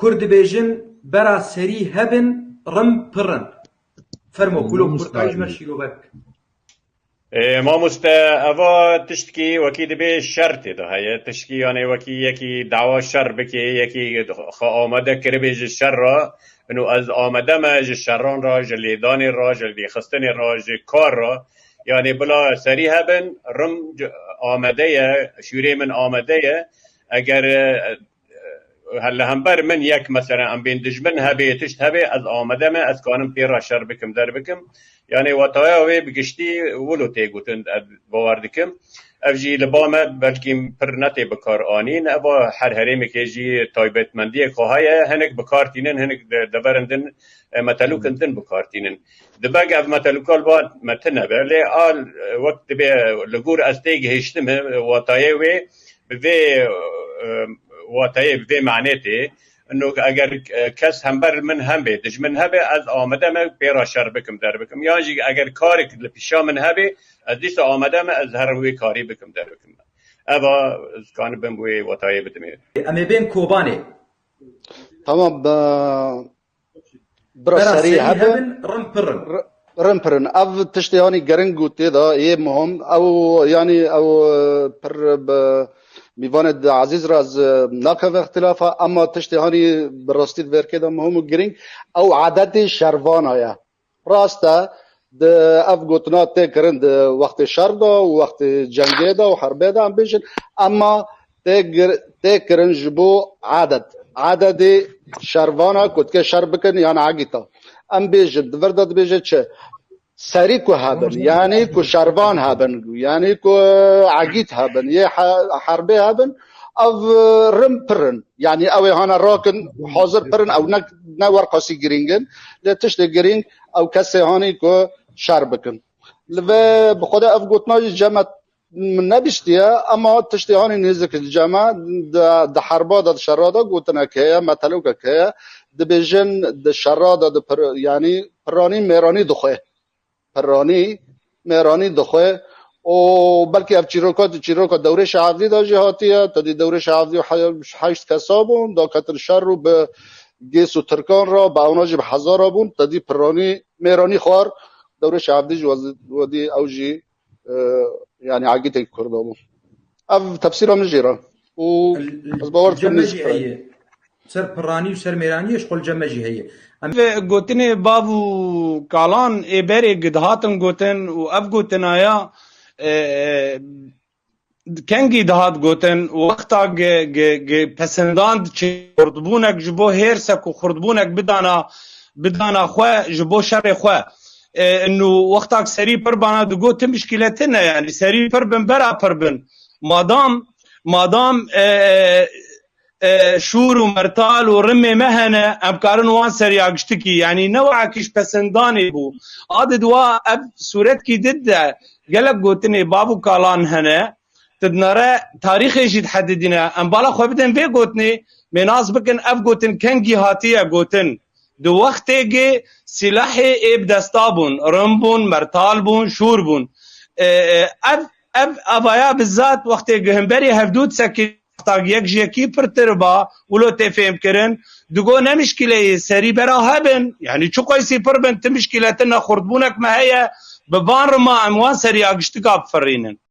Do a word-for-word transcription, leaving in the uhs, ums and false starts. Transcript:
Kurd dibêjin, bera serî hebin, rim pirin. Fermo, kulok kurtayî ji me şîrovek. Ê, mamoste, eva tiştkî wekî dibê şer tê de heye. Tiştkî, yanê, wekî yekî dawa şer bike, yekî xwe amade kiribê ji şer re. Ino ez amade me ji şeran re, ji lêdanê re, ji lêxistinê re, ji kar re. Yanê bila serî hebin, rim c-, amade ye, şûrê min amade ye. Eger, e, e, li hember min yek, mesela, em bên dijmin hebê, tişt hebê, ez amade me, ez kanim pê re şer bikim, der bikim. Yanê wataya wê bi giştî wilo tê gotin, ez bawer dikim. Ev jî li ba me belkî pir netê bi kar anîn. Eva her herêmekê jî taybetmendiyek xwe heye. Hinek bi kar tînin, hinek de-, deverên din, e, metelûkên din bi kar tînin. Dibe ev metelûka li ba me tune be. Lê a, e, wek dibe li gor ez tê gihiştim, e, watayê wê bi vê, e, watayê, bi vê manê tê. Ino eger, e, kes hember min hembe, dijmin hebe, ez amade me pê re şer bikim, der bikim. Yan jî eger karek li pîşa min hebe, ez dîsa amade me, ez herim wê karî bikim, der bikim. Eva, ez kanibim wê watayê bidimê. Em ê bên Kobanê. Tamam, be-, bira Bera serî serî hebin, hebin, rim pirin. R-, rim pirin. Ev tiştê hanî giring û tê de yê muhim. Ew, yanî ew, e, pir bi mîvanê de ezîz re ez, e, nakeve îxtilafa, ema tiştê hanî bi rastî di vê rikê de muhim û giring, ew adetê şervana ye. Rast e, di ev gotina tê kirin di wextê şer de û wextê cengê de û herbê de em bêjin, ema tê gir-, tê kirin ji bo adet. Adetê şervana ku dike şer bikin yan egîta. Em bêjin, di vir de dibêje çi? Serî ku hebin, yanî ku şervan hebin, yanî ku egît hebin, yê he-, herbê hebin, ev, e, rim pir in. Yanî ew ê hane rakin, hazir pir in, ew ne, ne werqasî girîng in. Lê tiştê girîng, ew kesê hanî ku şer bikin. Li vê bi xwe de ev gotina jî cem me min nebîstiye, ema tiştê hanî nêzik ji cem me di, di herba de, di şera de gotinek heye, metelokek heye. Dibêjin di şera de, di pir-, yanî piranî mêranî dixwe. Piranî, mêranî dixwe. Û belkî ev çîroka, di çîroka dewrê şehevdî de jî hatiye. Te dî dewrê şehevdî he-, heşt kesa bûn, daketin şer û bi gês û tirkan re, bi ewna jî bi hezara bûn. Te dî piranî, mêranî xwar. Dewrê şehevdî jî wez-, wedî ew jî, e, yanî egîtek Kurda bû. Ev tefsîra min jê re. Û ez bawer dikim cem me jî heye. Ser piranî û ser mêraniyê ji xwe li cem me jî heye. Em Ev gotinê bav û kalan ê berê gi dihatin gotin û ev gotinaya, e, e, kengî dihat gotin, wexta gi, gi, gi pesendan diçe xurtbûnek ji bo hêrsek û xurtbûnek bidana, bidana xwe ji bo şerê xwe. E, nû wextak serî pir bana digot, ti mişkîle tine, yanî serî pir bin, bera pir bin. Madam, madam, e, e, şûr û mertal û rimê me hene, em karin wan serya giştikî, yanî ne wekî ji pesendanê bû. A di dua ev sûretkî did de gelek gotinê bav û kalan hene, ti dinare tarîxê jî dihedidîne. Em bala xwe bidin vê gotinê, mênas bikin ev gotin kengî hatiye gotin. Di wextê gi sîlahê ê bi desta bûn, rim bûn, mertal bûn, şûr bûn. E, e, ev, ev avaya bizat wextê gi hemberî hevdû disekî, wexta yek ji yekî pirtir ba, wilo tê fêhm kirin, digo ne mişkîleyê serî bera hebin, yanî çi qeysî pir bin, ti mişkîle tine xurtbûnek me heye, bi van rima em wan seriya giştika bifirînin.